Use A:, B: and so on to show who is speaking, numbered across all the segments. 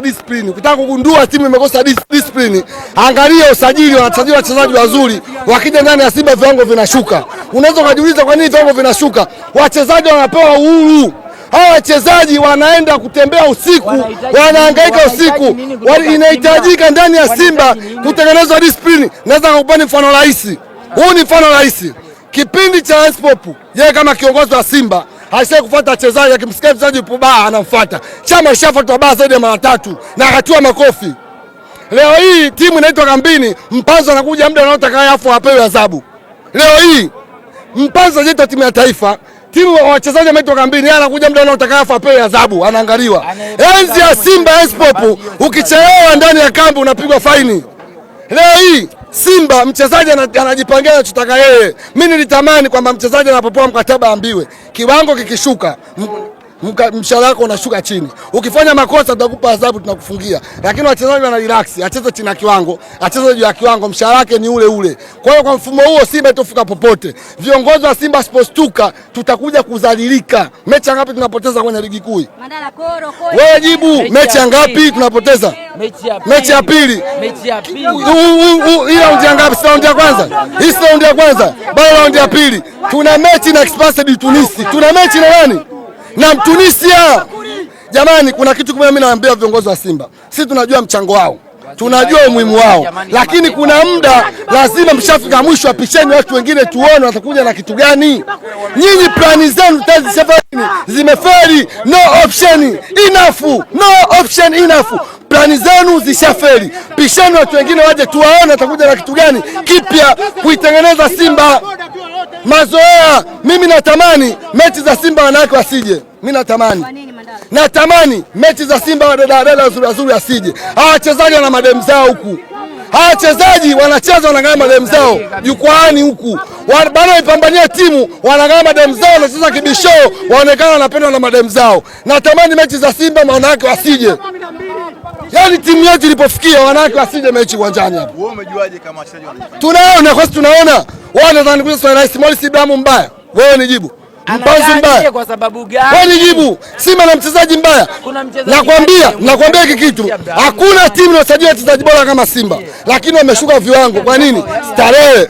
A: Discipline. Ukitaka kugundua timu imekosa discipline, angalia usajili, wanasajili wachezaji wazuri, wakija ndani ya Simba viwango vinashuka. Unaweza ukajiuliza kwa nini viwango vinashuka? Wachezaji wanapewa uhuru. Hawa wachezaji wanaenda kutembea usiku, wanahangaika usiku. Inahitajika ndani ya Simba kutengenezwa discipline. Naweza kukupani mfano rahisi. Huu ni mfano rahisi. Kipindi cha Pop, yeye kama kiongozi wa Simba haisai kufuata wachezaji, akimsikia mchezaji yupo baa anamfuata. Chama ishafuatwa baa zaidi ya mara tatu na akatiwa makofi. Leo hii timu inaitwa kambini, Mpanzo anakuja muda unaotaka afu apewe adhabu. Leo hii Mpanzo anaitwa timu ya taifa, timu wachezaji wameitwa kambini, yeye anakuja muda unaotaka afu apewe adhabu, anaangaliwa. Enzi ya Simba Espop, ukichelewa ndani ya kambi unapigwa faini. Leo hii Simba mchezaji anajipangia anachotaka yeye. Mimi nilitamani kwamba mchezaji anapopewa mkataba ambiwe kiwango kikishuka mshahara wako unashuka chini. Ukifanya makosa tutakupa adhabu, tunakufungia. Lakini wachezaji wana relax, acheze chini ya kiwango, acheze juu ya kiwango, mshahara wake ni ule ule. Kwa hiyo kwa mfumo huo Simba itofika popote. Viongozi wa Simba sipostuka, tutakuja kudhalilika. Mechi ngapi tunapoteza kwenye ligi kuu? Wewe jibu, mechi ngapi tunapoteza? Mechi ya pili. Hii raundi ya ngapi? Si raundi ya kwanza? Hii si raundi ya kwanza, bado raundi ya pili. Tuna mechi na Esperance de Tunisi. Tuna mechi na nani? Na Mtunisia. Jamani, kuna kitu kimoja mimi naambia viongozi wa Simba, sisi tunajua mchango wao, tunajua umuhimu wao, lakini kuna muda lazima mshafika mwisho, apisheni watu wengine tuone watakuja na kitu gani. Nyinyi plani zenu zimefeli, no option enough, no option enough. Plani zenu zishafeli, pisheni watu wengine waje tuwaone watakuja na kitu gani kipya kuitengeneza Simba. Mazoea, mimi natamani mechi za Simba wanawake wasije. Mimi natamani, natamani mechi za Simba wadada wazuri wazuri asije. Hawa wachezaji wana mademu zao huku, hawa wachezaji wanacheza wanang'aa mademu zao jukwaani huku, bado waipambania timu wanang'aa mademu zao, wanacheza kibisho, waonekana wanapendwa na mademu zao. Natamani mechi za Simba wanawake wasije. Yaani timu yetu ilipofikia wanawake wasije mechi uwanjani hapa.
B: Wewe umejuaje kama wachezaji wanajifanya?
A: Tunaona kwa tunaona. Wao wanadhani kwa Rais Morris Ibrahim mbaya. Wewe nijibu. Mpanzu mbaya.
C: Kwa sababu gani?
A: Wewe nijibu. Simba na mchezaji mbaya. Nakwambia, nakwambia hiki kitu. Hakuna timu inayosajili wachezaji bora kama Simba. Lakini wameshuka viwango. Kwa nini? Starehe.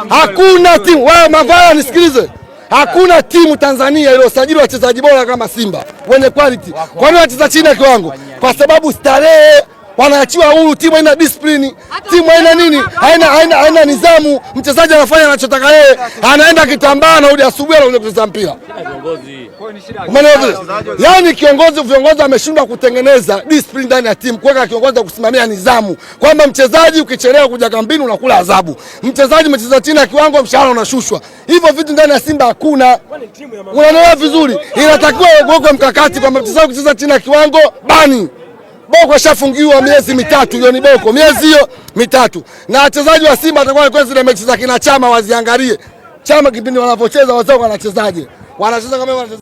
A: Hakuna timu. Wewe Mavaya nisikilize. Hakuna timu Tanzania iliyosajili wachezaji bora kama Simba wenye quality. Kwa nini wanacheza chini ya kiwango? Kwa sababu starehe, wanaachiwa huru, timu haina discipline, timu haina nini, haina nidhamu. Mchezaji anafanya anachotaka yeye, anaenda kitambaa, anarudi asubuhi, anakuja kucheza mpira. Umeelewa? Yaani kiongozi, viongozi wameshindwa kutengeneza discipline ndani ya timu, kuweka kiongozi wa kusimamia nidhamu, kwamba mchezaji ukichelewa kuja kambini unakula adhabu, mchezaji umecheza chini ya kiwango, mshahara unashushwa. Hivyo vitu ndani ya Simba hakuna. Unaelewa vizuri, inatakiwa uwekwe mkakati kwamba mchezaji ukicheza chini ya kiwango bani. Boko ashafungiwa miezi mitatu, hiyo ni Boko, miezi hiyo mitatu. Na wachezaji wa Simba watakuwa kwa zile mechi za kina Chama waziangalie. Chama kipindi wanavyocheza wazao wanachezaje? Wanacheza kama wanacheza